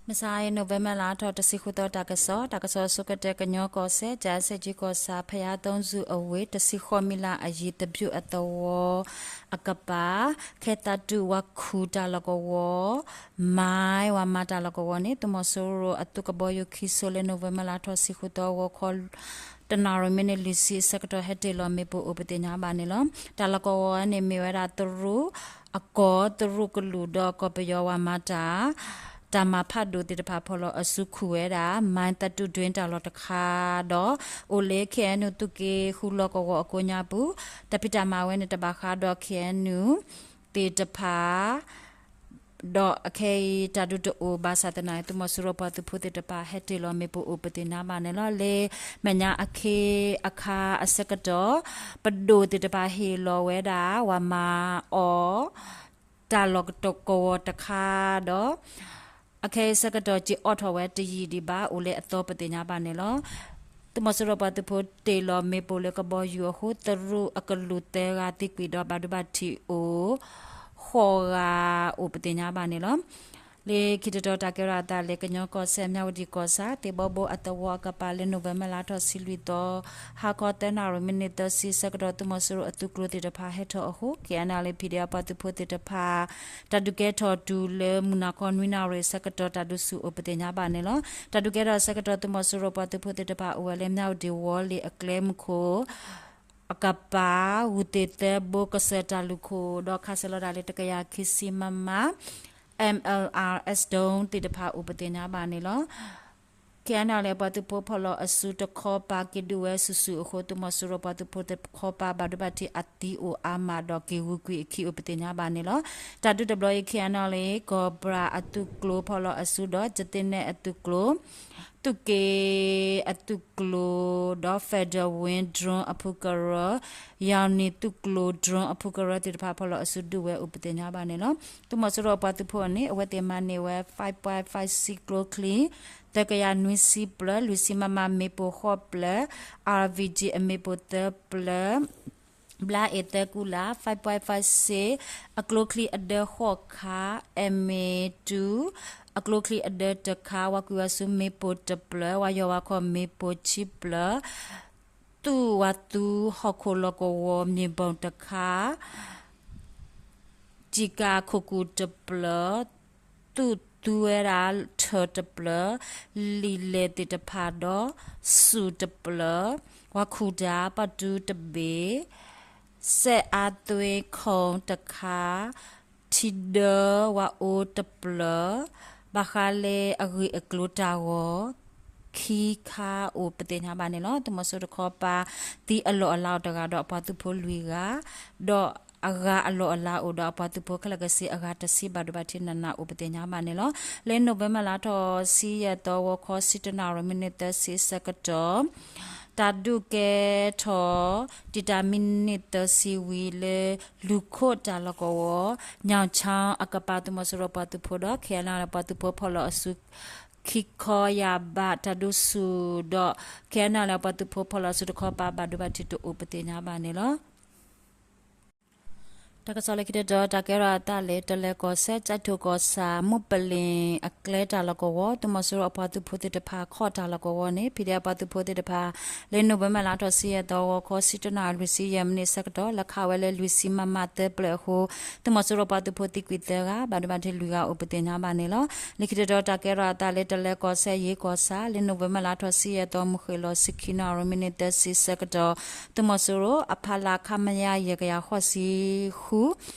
မုၢ်ဆါအံၤ November လါထီၣ်တဆံဃုသီ တၢ်ကစီၣ်, တၢ်ကစီၣ်အဆိကတၢၢ် ကညီကီၢ်စဲၣ် ကၠဲးစ့ၣ်ကၠံကီၢ်ဆၣ် ဖၠၣ်သိစူၤအဝ့ၢ် တဆံဃိးမံးလးအယံၤ သဘျုးအသဝီ အကပၤ ခဲသးတူၣ်ဝါခူၣ်တၢ်လီၢ်ကဝီၤ မၤဝဲမၤတၢ်လီၢ်ကဝီၤန့ၣ် သုးမီၤစိရိၤအသုးကဘီယူၤခံစိၤလၢ November လါထီၣ်တဆံဃုသီ ဂီၤခီ တနၣ်ရံၣ်မံးနံးလွံၢ်ဆံအဆၢကတီၢ် ဟဲတ့ၢ်လီၤမ့ၣ်ပိၢ်အိၣ်ပသ့ၣ်ညါဘၣ်န့ၣ်လီၤ. တၢ်လီၢ်ကဝီၤန့ၣ်မ့ၢ်ဝဲဒၣ် တရူးအကီၢ် တရူးကလုာ်ဒီးကီၢ်ပယီၤဝၤမၤတၢ် တၢ်မၤဖးဒိၣ်သ့ၣ်တဖၣ်ဖီၣ်လီၤအစုခူၣ်ဝဲဒၣ် မၤသးတူၣ်ဒွဲတၢ်လီၢ်တခါဒီး အိၣ်လၢ KNU သုးက့ဃုလီၢ်ကဝီၤအကိးညါပူၤ တၢ်ဖံးတၢ်မၤဝဲန့ၣ်တဘၣ်ဃးဒီး KNU သ့ၣ်တဖၣ် ဒီးအခဲအံၤ တၢ်ဒုးတအိၣ်ဘၣ်ဆၣ်သနာ်က့ သုးမီၤစိရိၤပှၤသုးဖိသ့ၣ်တဖၣ် ဟဲတ့ၢ်လီၤမ့ၣ်ပိၢ်အိၣ်ပသ့ၣ်ညါဘၣ်န့ၣ်လီၤ. လၢမဲာ်ညါအခ့အခါအဆၢကတီၢ် ပဒိၣ်သ့ၣ်တဖၣ်ဟ့ၣ်လီၤဝဲဒၣ် ဝၤမၤအီၤ တၢ်လီၢ်ကဝီၤတခါဒီး အခဲအံၤဆၢကတီၢ် က့ၤအိးထီၣ်ဝဲတယံာ်ဒံးဘၣ် အိၣ်လၢအသီပသ့ၣ်ညါဘၣ်န့ၣ်လီၤ. သုးမီၤစိရိၤပှၤသုးဖိတ့ၢ်လီၤမ့ၣ်ပိၢ်လၢကဘီယူၤအဃိ တရူးအကလုာ်သၢဂၤသံကွံာ်ဒီးဘၣ်ဒိဘၣ်ထံးအိၣ် ဃိးဂၤအိၣ်ပသ့ၣ်ညါဘၣ်န့ၣ်လီၤ. လၢခံတတီၤတၢ်ကဲထီၣ်အသးလၢကညီကီၢ်စဲၣ် မၠၣ်ဝတံၣ်ကီၢ်ဆၣ် သ့ၣ်ဘီဘိအသဝီအကပၤလၢ November လါထီၣ်တဆံလွံၢ်သီ ဟါခီသၢနၣ်ရံၣ်မံးနံးသၢဆံဆၢကတီၢ် သုးမီၤစိရိၤအသုးကျိၤသ့ၣ်တဖၣ်ဟဲထီၣ်အဃိ KNLA PDF ပှၤသုးဖိသ့ၣ်တဖၣ် တၢ်ဒုးကဲထီၣ်တုၤလၢမုၢ်နၤခီနွံနၣ်ရံၣ်အဆၢကတီၢ် တၢ်ဒုးဆူၣ်အိၣ်ပသ့ၣ်ညါဘၣ်န့ၣ်လီၤ. တၢ်ဒုးကဲထီၣ်အဆၢကတီၢ် သုးမီၤစိရိၤပှၤသုးဖိသ့ၣ်တဖၣ်အိၣ်ဝဲလၢ မၠၣ်ဝတံၣ်ဝီလ့ၣ်အကျဲမုၢ်ခိၣ် အကပၤ ဂုၢ်သ့ၣ်သၢဘိကစၢၢ်တၢ်လုၢ်ခိၣ်ဒီးခးစၢၤလီၤတၢ်လၢတကယၤခံဆံ MM, MLRS drone သ့ၣ်တဖၣ်အိၣ်ပသ့ၣ်ညါဘၣ်န့ၣ်လီၤ. KNLA ပှၤသုးဖိဖီၣ်လီၤအစုတခီပၤက့ၤဒုးဝဲစုာ်စုာ်အဃိ သုးမီၤစိရိၤပှၤသုးဖိတခီပၤဘၣ်ဒိဘၣ်ထံးအသံအိၣ်အါမးဒီးက့ၤဂုၤကွံာ်အခံအိၣ်ပသ့ၣ်ညါဘၣ်န့ၣ်လီၤ. တၢ်ဒုးတဘျီအံၤ KNLA ကီၢ်ဘြၣ်အသုးကျိၤဖီၣ်လီၤအစုဒီး ကသ့ၣ်နဲၣ်အသုးကျိၤ သုးက့အသုးကျိၤဒီး Federal Wing drone အဖုကရၢ, ယၢ်နံၣ်သုးကျိၤ drone အဖုကရၢသ့ၣ်တဖၣ်ဖီၣ်လီၤအစုဒုးဝဲအိၣ်ပသ့ၣ်ညါဘၣ်န့ၣ်လီၤ. သုးမီၤစိရိၤအပှၤသုးဖိန့ၣ် အဝဲသ့ၣ်မၤန့ၢ်ဝဲ five point five six ကျိချံ သၢကယၤနွံဆံပျၢၤ လွံၢ်ဆံ MM မ့ၣ်ပိၢ်ဃိးပျၢၤ RPG အမ့ၣ်ပိၢ်သၢပျၢၤ ဘျါအ့ၣ်သၢကူလၢ် five point five six အကျိချံအဒၢဃိးခါ MA two အကျိချံအဒၢတခါ ဝၤကွံာ်ဝၤဆူမ့ၣ်ပိၢ်တပျၢၤ ဝၤယီၢ်ဝၤခီၣ်မ့ၣ်ပိၢ်ခံပျၢၤ သူၣ်ဝၤသူဟီၣ်ခိၣ်လီၢ်ကဝီၤမ့ၣ်ပိၢ်တခါ စံၣ်ကၣ်ခိၣ်ကူၣ်တပျၢၤ သူၣ်သူဝဲဒၣ်ထၢၣ်တပျၢၤ လံာ်လဲၢ်သ့ၣ်တဖၣ်ဒီး စူၣ်တပျၢၤ ဝၤခူၣ်တၢ်ပှၤတူတဘ့ၣ် စဲးအါသွ့ခိၣ်တခါ ထံဒၢဝၤအိတပျၢၤ ဘၣ်ဃးလၢအဂ့ၢ်အကျိၤတၢ်ဂီၤ ခံခါအိၣ်ပသ့ၣ်ညါဘၣ်န့ၣ်လီၤ. သုးမီၤစိရိၤတခီပၤ သံအလီၢ်အလၤအိၣ်တဂၤဒီးအပှၤသုးဖိလွံၢ်ဂၤ ဒီးအဂၤအလီၢ်အလၤအိၣ်ဒီးအပှၤသုးဖိခဲလၢာ်ကဆ့အဂၤတဆံ ဘၣ်ဒိဘၣ်ထံးနးနးအိၣ်ပသ့ၣ်ညါဘၣ်န့ၣ်လီၤ. လၢ November လါထီၣ်ဆံယဲၢ်သီ ဂီၤခီဆံတနၣ်ရံၣ်မံးနံးသၢဆံအဆၢကတီၢ် တၢ်ဒုးကဲထီၣ် တံာ်တာ်မံးနံးသၢဆံဝံၤလၢ လူၢ်ခိၣ်တၢ်လီၢ်ကဝီၤ ညၣ်ခၠါအကပၤ သုးမီၤစိရိၤပှၤသုးဖိဒီး ခဲအံၤန့ၣ် ပှၤသုးဖိဖီၣ်လီၤအစု ခံခီယၢ်ဘး တၢ်ဒုးဆူၣ်ဒီး ခဲအံၤန့ၣ် ပှၤသုးဖိဖီၣ်လီၤအစုတခီပၤ ဘၣ်ဒိဘၣ်ထံးတအိၣ်ပသ့ၣ်ညါဘၣ်န့ၣ်လီၤ. တၢ်ကစီၣ်လၢခံတတီၤ တၢ်ကဲထီၣ်အသးလၢ တလဲၤကီၢ်စဲၣ် ကၠဲးထိၣ်ကီၢ်ဆၣ် မုၢ်ပလ့ၣ်အကျဲတၢ်လီၢ်ကဝီၤ သုးမီၤစိရိၤအပှၤသုးဖိသ့ၣ်တဖၣ် ခီၣ်တၢ်လီၢ်ကဝီၤန့ၣ် ဖံးဒဲးအပှၤသုးဖိသ့ၣ်တဖၣ် လၢ November လါထီၣ်ဆံယဲၢ်သီ ဂီၤခီဆံတနၣ်ရံၣ်လွံၢ်ဆံယဲၢ်မံးနံးအဆၢကတီၢ် လဲၤခးဝဲလၢလွံၢ်ဆံ MM သၢပျၢၤအဃိ သုးမီၤစိရိၤပှၤသုးဖိသံကွံာ်သၢဂၤ ဘၣ်ဒိဘၣ်ထံးလွံၢ်ဂၤအိၣ်ပသ့ၣ်ညါဘၣ်န့ၣ်လီၤ. လၢခံတတီၤ တၢ်ကဲထီၣ်အသးလၢ တလဲၤကီၢ်စဲၣ် ယ့ကီၢ်ဆၣ် လၢ November လါထီၣ်ဆံယဲၢ်သီ မုၢ်ဃ့ၢ်လီၤဆံခံနၣ်ရံၣ်မံးနံးသၢဆံအဆၢကတီၢ် သုးမီၤစိရိၤအဖီလာ် ခမရ ယဲၢ်ကယၤဃိးဆံဃု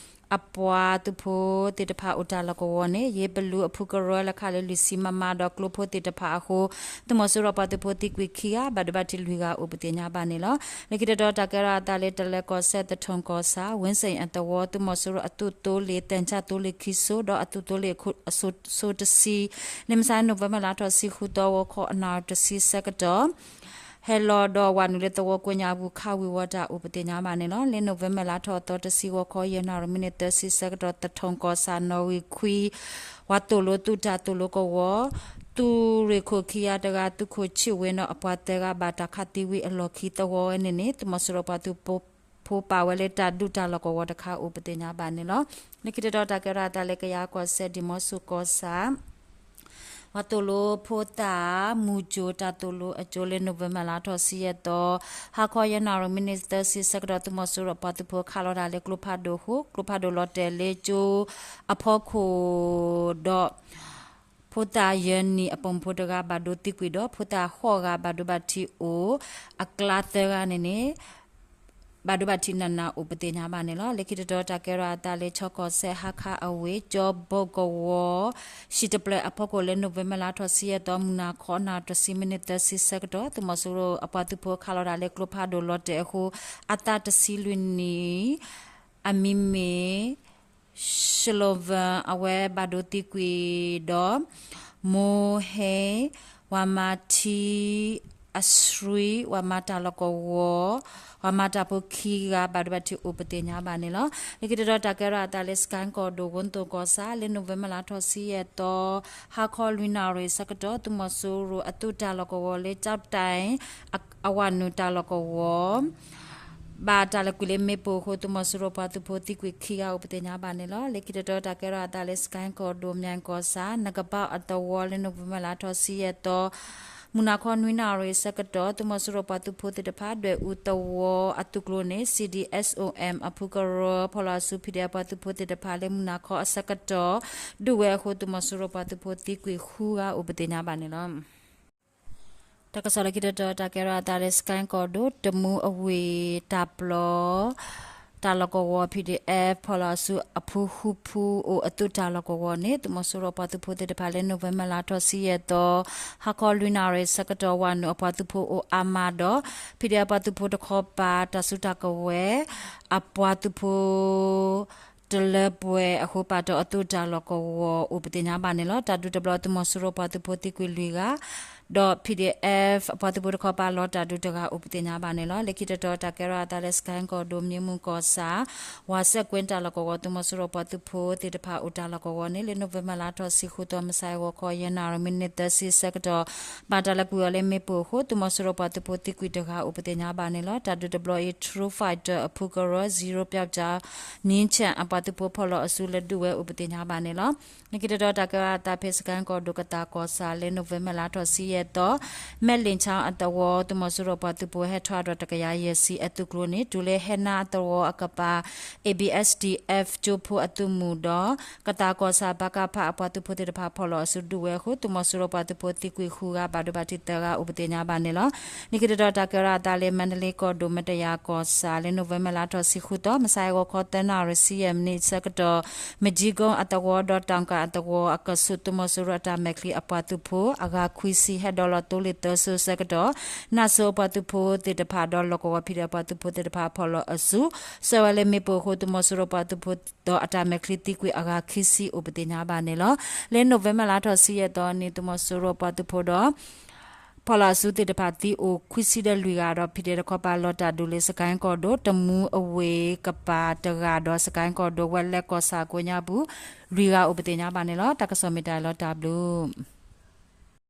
အပှၤသုးဖိသ့ၣ်တဖၣ်အိၣ်တၢ်လီၢ်ကဝီၤန့ၣ် ယ့ပလူၤအဖုကရၢလဲၤခးလၢလွံၢ်ဆံ MM ဒီးကျိဖိသ့ၣ်တဖၣ်အဃိ သုးမီၤစိရိၤပှၤသုးဖိသံကွံာ်ခံဂၤ ဘၣ်ဒိဘၣ်ထံးလွံၢ်ဂၤအိၣ်ပသ့ၣ်ညါဘၣ်န့ၣ်လီၤ. လၢခံတတီၤ တၢ်ကဲထီၣ်အသးလၢ တလဲၤကီၢ်စဲၣ် သထူၣ်ကီၢ်ဆၣ် ဝ့စ့ၣ်အသဝီ သုးမီၤစိရိၤအသုးသိလ့ၣ် သၢၣ်ဆၣ်သိလ့ၣ်ခံစိၤ ဒီးအသုးသိလ့ၣ်အစိၤတဆံ လၢမုၢ်ဆါ November လါထီၣ်ဆံဃုသီ ဂီၤခီအနၣ်ရံၣ်တဆံဆၢကတီၢ် ဟဲလီၤဒီးဝၤနုာ်လၢသဝီကိးညါပူၤ ခးဝံၤဝီၤတၢ်အိၣ်ပသ့ၣ်ညါဘၣ်န့ၣ်လီၤ. လၢ November လါထီၣ်အသီတဆံ ဂီၤခီယဲၢ်နၣ်ရံၣ်မံးနံးသၢဆံဆၢကတီၢ် သထူၣ်ကီၢ်ဆၣ် နီၣ်ဂံၢ်ခွံ ဝၤသိၣ်လိသုးတၢ်သိၣ်လိကဝီၤ သုးရ့ၣ်ခိၣ်ခံဂၤတဂၤ သုးခိၣ်ဆံၣ်ဝ့ဒီးအပှၤသၢဂၤ ဘၣ်တၢ်ခးသံဝံၤအလီၢ်ခံသဝီဝဲန့ၣ်န့ၣ် သုးမီၤစိရိၤပှၤသုးဖိပာ်ဝဲလၢတၢ်ဒုးတၢ်လီၢ်ကဝီၤတခါအိၣ်ပသ့ၣ်ညါဘၣ်န့ၣ်လီၤ. လၢခံတတီၤ တၢ်ကဲထီၣ်အသးလၢ ကယၤကီၢ်စဲၣ် ဒံၣ်မီဆူၣ်ကီၢ်ဆၣ် ပှၤသိၣ်လိဖိသၣ်မူကၠိ တၢ်သိၣ်လိအကၠိလၢ November လါထီၣ်ဆံယဲၢ်သီ ဟါခီယဲၢ်နၣ်ရံၣ်မံးနံးသၢဆံဆၢကတီၢ် သုးမီၤစိရိၤပှၤသုးဖိခးလီၤတၢ်လၢကျိဖးဒိၣ်အဃိ ကျိဖးဒိၣ်လီၤတဲာ်လၢကၠိအဖီခိၣ်ဒီး ဖိသၣ်ယဲၢ်နံၣ်အပိာ်မုၣ်ဖိတဂၤဘၣ်ဒိသံကွံာ်ဒီး ဖိသၣ်ဃိးဂၤဘၣ်ဒိဘၣ်ထံးအိၣ် အကျါသၢဂၤန့ၣ်န့ၣ် ဘၣ်ဒိဘၣ်ထံးနးနးအိၣ်ပသ့ၣ်ညါဘၣ်န့ၣ်လီၤ. လၢခံတတီၤတၢ်ကဲထီၣ်အသးလၢ ချီကီၢ်စဲၣ် ဟါခါအဝ့ၢ် ကၠီဘိၣ်ကဝီၤ ဟံၣ်တဖျၢၣ်အဖီခိၣ်လၢ November လါထီၣ်ဆံယဲၢ်သီ မုၢ်နၤခီနၣ်ရံၣ်တဆံမံးနံးသၢဆံဆၢကတီၢ် သုးမီၤစိရိၤအပှၤသုးဖိခးလီၤတၢ်လၢကျိဖးဒိၣ်လီၤတဲာ်အဃိ အသးတဆံလွံၢ်နံၣ် အမံၤမ့ၢ် Shlovan အဝဲဘၣ်ဒိသံကွံာ်ဒီး မိၢ်ဟ့ ဝၤမၤထံအဆှံ ဝၤမၤတၢ်လီၢ်ကဝီၤ ပှၤမၤတၢ်ဖိခံဂၤ ဘၣ်ဒိဘၣ်ထံးအိၣ်ပသ့ၣ်ညါဘၣ်န့ၣ်လီၤ. လၢခံတတီၤတၢ်ကဲထီၣ်အသးလၢ စကဲၣ်ကီၢ်ဒိၣ် ဝူသိၣ်ကီၢ်ဆၣ် လၢ November လါထီၣ်ဆံယဲၢ်သီ ဟါခီလွံၢ်နၣ်ရံၣ်ဆၢကတီၢ် သုးမီၤစိရိၤအသုးတၢ်လီၢ်ကဝီၤလၢ ကၠီတဲၣ် အဝၤနုာ်တၢ်လီၢ်ကဝီၤ ဘၣ်တၢ်လဲၤကွံာ်လၢမ့ၣ်ပိၢ်အဃိ သုးမီၤစိရိၤပှၤသုးဖိသံကွံာ်ခံဂၤအိၣ်ပသ့ၣ်ညါဘၣ်န့ၣ်လီၤ. လၢခံတတီၤတၢ်ကဲထီၣ်အသးလၢ စကဲၣ်ကီၢ်ဒိၣ် မၠဲၣ်ကီၢ်ဆၣ် နကဘၣ်အသဝီလၢ November လါထီၣ်ဆံယဲၢ်သီ မုၢ်နၤခီနွံနၣ်ရံၣ်ဆၢကတီၢ် သုးမီၤစိရိၤပှၤသုးဖိသ့ၣ်တဖၣ် ဒွဲၣ်အူသဝီအသုးကျိၤန့ၣ် CDSOM အဖုကရၢ ဖီၣ်လီၤအစု PDF ပှၤသုးဖိသ့ၣ်တဖၣ်လၢမုၢ်နၤခီအဆၢကတီၢ် ဒုးဝဲအဃိ သုးမီၤစိရိၤပှၤသုးဖိသံကွံာ်ဃုဂၤအိၣ်ပသ့ၣ်ညါဘၣ်န့ၣ်လီၤ. တၢ်ကစီၣ်လၢခံတတီၤတၢ်ကဲထီၣ်အသးလၢ စကဲၣ်ကီၢ်ဒိၣ် တမူအဝ့ၢ်တၢ်ပျီ တၢ်လီၢ်ကဝီၤ PDF ဖီၣ်လီၤအစုအဖုဃုဖုအိၣ်အသုးတၢ်လီၢ်ကဝီၤန့ၣ် သုးမီၤစိရိၤပှၤသုးဖိသ့ၣ်တဖၣ်လၢ November လါထီၣ်ဆံယဲၢ်သီ ဟါခီလွံၢ်နၣ်ရံၣ်ဆၢကတီၢ် ဝၤနုာ်အပှၤသုးဖိအိၣ်အါမးဒီး PDF ပှၤသုးဖိတခီပၤ တၢ်စုတၢ်ကဝဲၤ အပှၤသုးဖိ တလၢပှဲၤအဃိ ပာ်တီၢ်အသုးတၢ်လီၢ်ကဝီၤအိၣ်ပသ့ၣ်ညါဘၣ်န့ၣ်လီၤ. တၢ်ဒုးတဘျီ သုးမီၤစိရိၤပှၤသုးဖိသံကွံာ်လွံၢ်ဂၤ ဒီး PDF အပှၤသုးဖိတခီပၤလီၤတၢ်ဒုးတဂၤအိၣ်ပသ့ၣ်ညါဘၣ်န့ၣ်လီၤ. လၢခံတတီၤတၢ်ကဲထီၣ်အသးလၢ စကဲၣ်ကီၢ်ဒိၣ် မ့ၢ်မုၢ်ကီၢ်ဆၣ် ဝၤစဲးကွ့တၢ်လီၢ်ကဝီၤ သုးမီၤစိရိၤပှၤသုးဖိသ့ၣ်တဖၣ်အိၣ်တၢ်လီၢ်ကဝီၤန့ၣ် လၢ November လါထီၣ်ဆံဃုသီ မုၢ်ဆါအဂီၤခီ ယဲၢ်နၣ်ရံၣ်မံးနံးသၢဆံဆၢကတီၢ် ဘၣ်တၢ်လဲၤကွံာ်အီၤလၢမ့ၣ်ပိၢ်အဃိ သုးမီၤစိရိၤပှၤသုးဖိသံကွံာ်တဂၤအိၣ်ပသ့ၣ်ညါဘၣ်န့ၣ်လီၤ. တၢ်ဒုးတဘျီအံၤ True Fighter အဖုကရၢ Zero ပျီကၠါ မြင်းခြံ အပှၤသုးဖိဖီၣ်လီၤအစုလၢဒုးဝဲအိၣ်ပသ့ၣ်ညါဘၣ်န့ၣ်လီၤ. လၢခံတတီၤတၢ်ကဲထီၣ်အသးဖဲ စကဲၣ်ကီၢ်ဒိၣ်ကသးကီၢ်ဆၣ်လၢ November လါထီၣ်ဆံယဲၢ်သီ မဲၣ်လ့ၣ်ဆါအသဝီ သုးမီၤစိရိၤပှၤသုးဖိဟဲထီၣ်ဒီးတကယၤယဲၢ်ဆံအသုးကျိၤန့ၣ် တုၤလၢဟဲနါအသဝီအကပၤ ABSDF ကၠိဖိအသုးမုၢ်ဒီး ကသးကီၢ်ဆၣ် ပကဖ အပှၤသုးဖိသ့ၣ်တဖၣ်ဖီၣ်လီၤအစုဒုးဝဲအဃိ သုးမီၤစိရိၤပှၤသုးဖိသံကွံာ်ဃုဂၤ ဘၣ်ဒိဘၣ်ထံးသၢဂၤအိၣ်ပသ့ၣ်ညါဘၣ်န့ၣ်လီၤ. လၢခံတတီၤတၢ်ကဲထီၣ်အသးလၢ မါဒလ့ကီၢ်ဒိၣ် မတယၤကီၢ်ဆၣ်လၢ November လါထီၣ်ဆံဃုသီ မုၢ်ဆါအဂီၤခီသၢနၣ်ရံၣ်ဆံယဲၢ်မံးနံးဆၢကတီၢ် မကၠံကိအသဝီဒီး တၢ်ကၣ်အသဝီအကဆူး သုးမီၤစိရိၤအတၢ်မဲာ်ချံအပှၤသုးဖိ အဂၤခွံဆံ ဟဲဒီးလီၤသိလ့ၣ်သၢစိစဲကတီၢ် နၢ်စိၤအပှၤသုးဖိသ့ၣ်တဖၣ်ဒီး လီၢ်ကဝီၤဖံးဒဲးအပှၤသုးဖိသ့ၣ်တဖၣ်ဖီၣ်လီၤအစု ဆှၢဝဲလၢမ့ၣ်ပိၢ်အဃိ သုးမီၤစိရိၤပှၤသုးဖိဒီးအတၢ်မဲာ်ချံသံကွံာ်အဂၤခံဆံအိၣ်ပသ့ၣ်ညါဘၣ်န့ၣ်လီၤ. လၢ November လါထီၣ်ဆံယဲၢ်သီနံၤ သုးမီၤစိရိၤပှၤသုးဖိဒီး ဖီၣ်လီၤအစုသ့ၣ်တဖၣ်သံအိၣ်ခွံဆံဒီးလွံၢ်ဂၤဒီး ဖံးဒဲးတခီပၤလီၤတၢ်ဒုးလၢ စကဲၣ်ကီၢ်ဒိၣ် တမူအဝ့ၢ်ကပၤတဂၤဒီး စကဲၣ်ကီၢ်ဒိၣ်ဝဲလဲၣ်ကီၢ်ဆၣ်ကိးညါပူၤ လွံၢ်ဂၤအိၣ်ပသ့ၣ်ညါဘၣ်န့ၣ်လီၤ. တၢ်ကစီၣ်မ့ၢ်တၢ်လီၤတၢ်ဘျုး